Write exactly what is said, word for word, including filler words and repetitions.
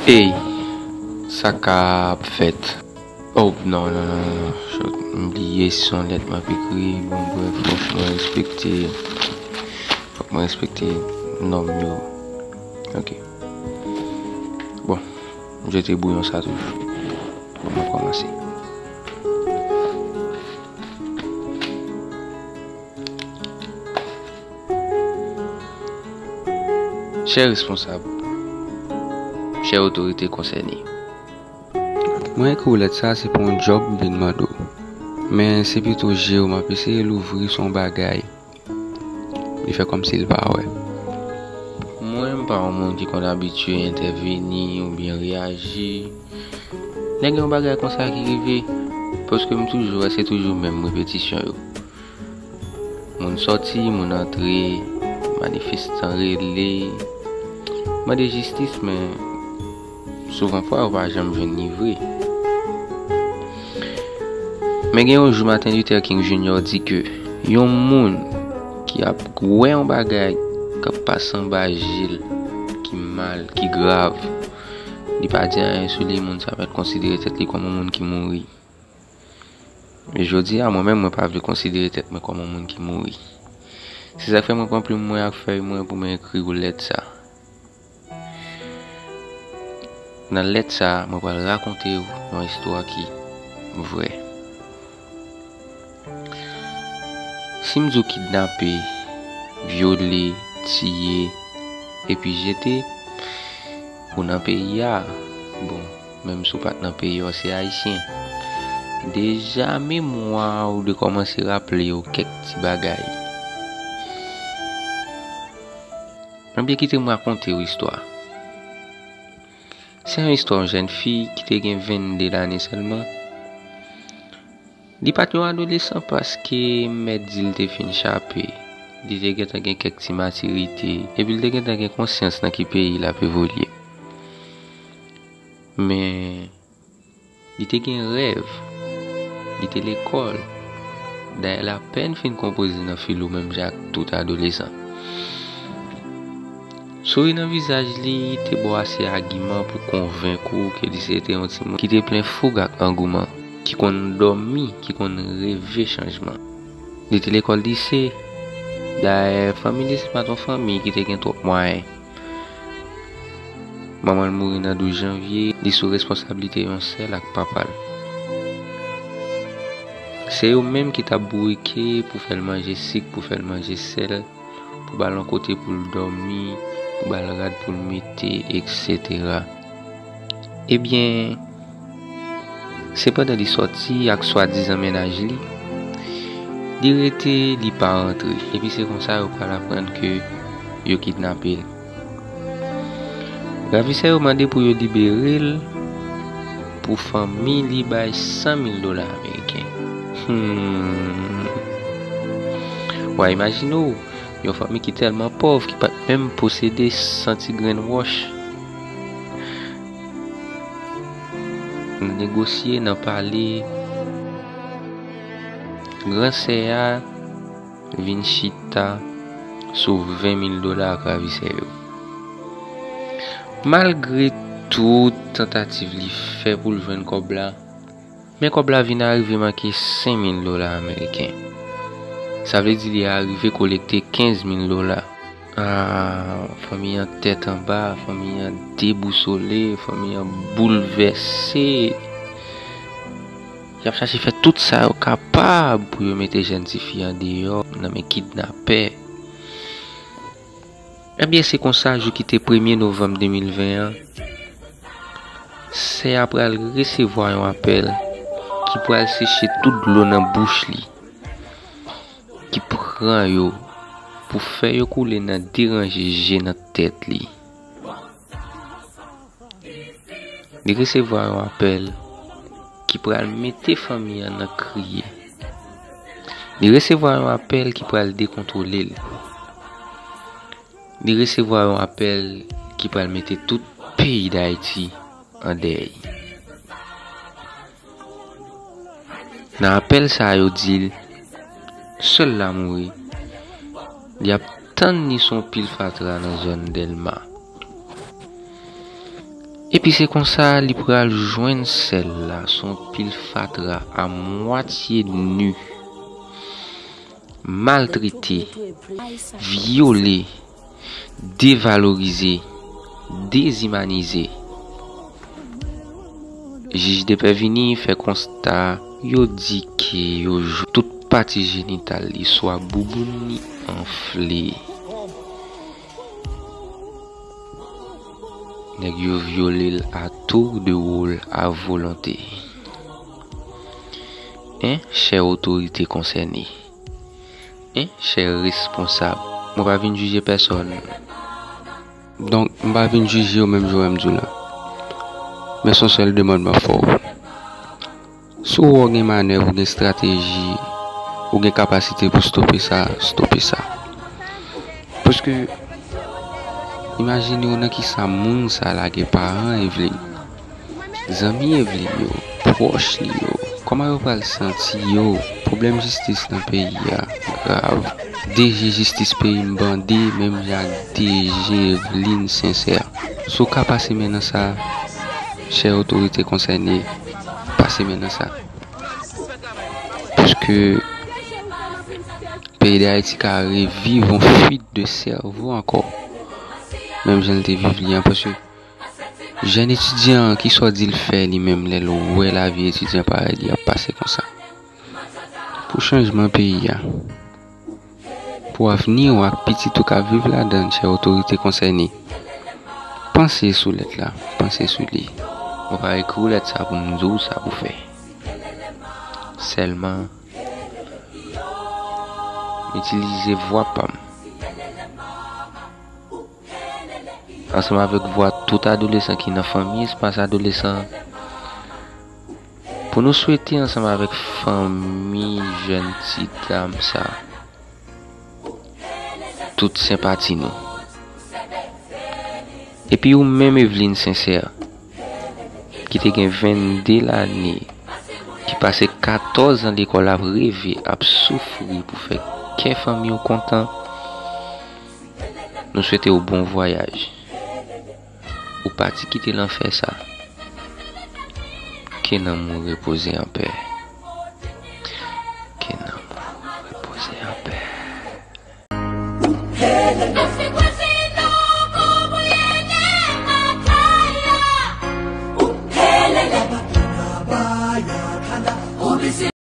Ey, sa k ap fèt? Oh, non, non, non, non, non. Shit, m bliye se yon lèt m ap ekri. Bon, brèf, fòk mwen respekte, fòk mwen respekte nòm yo. Ok. Bon, m jete bouyon sa toujou. Bon, mwen kòmanse. Chè responsab, chè otorite konsène. Mwen ekri w lèt sa, se pou yon djòb m vin mande w. Men se pito je w m ap eseye louvri sou yon bagay. Li fè kòmsi l pa wè. Mwen, m pa yon moun ki konn abitye entèveni oubyen reyaji lè gen yon bagay konsa ki rive, paske m toujou wè se toujou menm repetisyon yo. Moun sòti, moun antre, manifestan rele, mande jistis, men souvan fwa yo pa janm jwenn li vre. Men gen yon jou Martin Luther King Junior di ke yon moun ki ap wè yon bagay k ap pase anba je l ki mal, ki grav, li pa di anyen sou li, moun sa mèt konsidere tèt li kòm yon moun ki mouri. E jodi a, mwen menm, mwen pa vle konsidere tèt mwen kòm yon moun ki mouri. Se sa k fè mwen pran plim mwen ak fèy mwen pou mwen ekri w lèt sa. Nan lèt sa, mwen pral rakonte w yon istwa ki vrè. Si m di w kidnape, vyole, tiye, epi jete, ou nan peyi a, bon, menm si w pa t nan peyi a, w se Ayisyen. Deja, memwa w dwe kòmanse raple w kèk ti bagay. Ebyen, kite m rakonte w istwa. Se yon istwa yon jèn fi ki te gen vennde lane sèlman. Li pa t yon adolesan paske m mèt di l te fin chape. Li te gentan gen kèk ti matirite, epi l te gentan gen konsyans nan ki peyi l ap evolye. Men, li te gen rèv, li te lekòl. Dayè, l apèn fin konpoze nan filo menm jan ak tout adolesan. Souri nan vizaj li te ba w ase agiman pou konvenk ou ke li se te yon timoun ki te plen foug ak angouman, ki konn dòmi, ki konn reve chanjman. Li te lekòl lise. Dayè, fanmi li se pa t yon fanmi ki te gen twòp mwayen. Manman l mouri nan douz janvye, li sou responsablite yon sè l ak papa l. Se yo menm ki t ap bourike pou fè l manje sik, pou fè l manje sèl, pou ba l yon kote pou l dòmi, pou ba l rad pou l mete, etsetera. Ebyen, se pandan li sòti ak swadizan mennaj li, li rete, li pa rantre. Epi se konsa yo pral aprann ke yo kidnape l. Ravisè yo mande pou yo libere l, pou fanmi li bay san mil dola ameriken. Hmm. W a imajine w, yon fanmi ki tèlman pòv ki pa t menm posede san ti grenn wòch. Nan negosye, nan pale, gran sè a vin chita sou ven mil dola ak ravisè yo. Malgre tout tantativ li fè pou l jwenn kòb la, men kòb la vin arive manke senk mil dola ameriken. Sa vle di li arive kolekte kenz mil dola. Ah, fanmi an tèt anba, fanmi an debousole, fanmi an boulvèse. Y ap chache fè tout sa yo kapab pou yo mete jèn tifi an deyò nan men kidnapè. Ebyen, se konsa, jou ki te premye novanm de mil ven an, sè a pral resevwa yon apèl ki pral seche tout dlo nan bouch li, ki pran yo pou fè yo koule nan deranje je nan tèt li. Li resevwa yon apèl ki pral mete fanmi an nan kriye. Li resevwa yon apèl ki pral dekontwole l. Li resevwa yon apèl ki pral mete tout peyi Dayiti an dèy. Nan apèl sa a, yo di l, sè l la mouri. Li ap tann li sou yon pil fatra nan zòn Dèlma. Epi se konsa li pral jwenn sèl la, se yon pil fatra, a mwatye ni, maltrete, vyole, devalorize, dezimanize. Jij de pè vini fè konsta, yo di ke yo jwenn tout pati jenital li, swa bouboun li anfle. Nèg yo vyole l à tour de rôle, à volonté. En, chè otorite konsène. En, chè responsab. Mwen pa vin jije pèsòn. Donk, m pa vin jije w menm jan w wè m di w la. Men se yon sèl demann m ap fè w. Si w wè w gen manèv, ou gen estrateji, ou gen kapasite pou stope sa, stope sa. Paske, imajine w nan kisa moun sa lage paran Eveline, zanmi Eveline yo, pwòch li yo. Kòman yo pral santi yo? Pwoblèm jistis nan peyi a grav. D G jistis peyi m bande, menm jan ak D G Eveline Sincère. Si w ka pase men nan sa, chè otorite konsène, pase men nan sa. Paske peyi Dayiti ka reviv yon fuite de sèvo ankò. Menm jan l te viv li an, paske jèn etidyan an, kisa w di l fè li menm lè l wè lavi etidyan parèy li ap pase konsa? Pou chanjman peyi a, pou avni w ak pitit ou k ap viv ladan l, chè otorite konsène, panse sou lèt la, panse sou li. Mwen pa ekri w lèt sa pou m di w sa pou fè. Sèlman, m itilize vwa pa m ansanm avèk vwa tout adolesan ki nan fanmi espas adolesan, pou nou swete ansanm avèk fanmi jèn ti dam sa tout senpati nou. Epi ou menm, Eveline Sincère, ki te gen vennde lane, ki pase katòz an lekòl ap reve, ap soufri pou fè kè fanmi w kontan, nou swete w bon vwayaj. Ou pati kite lanfè sa. Ke nanm ou repoze an pè.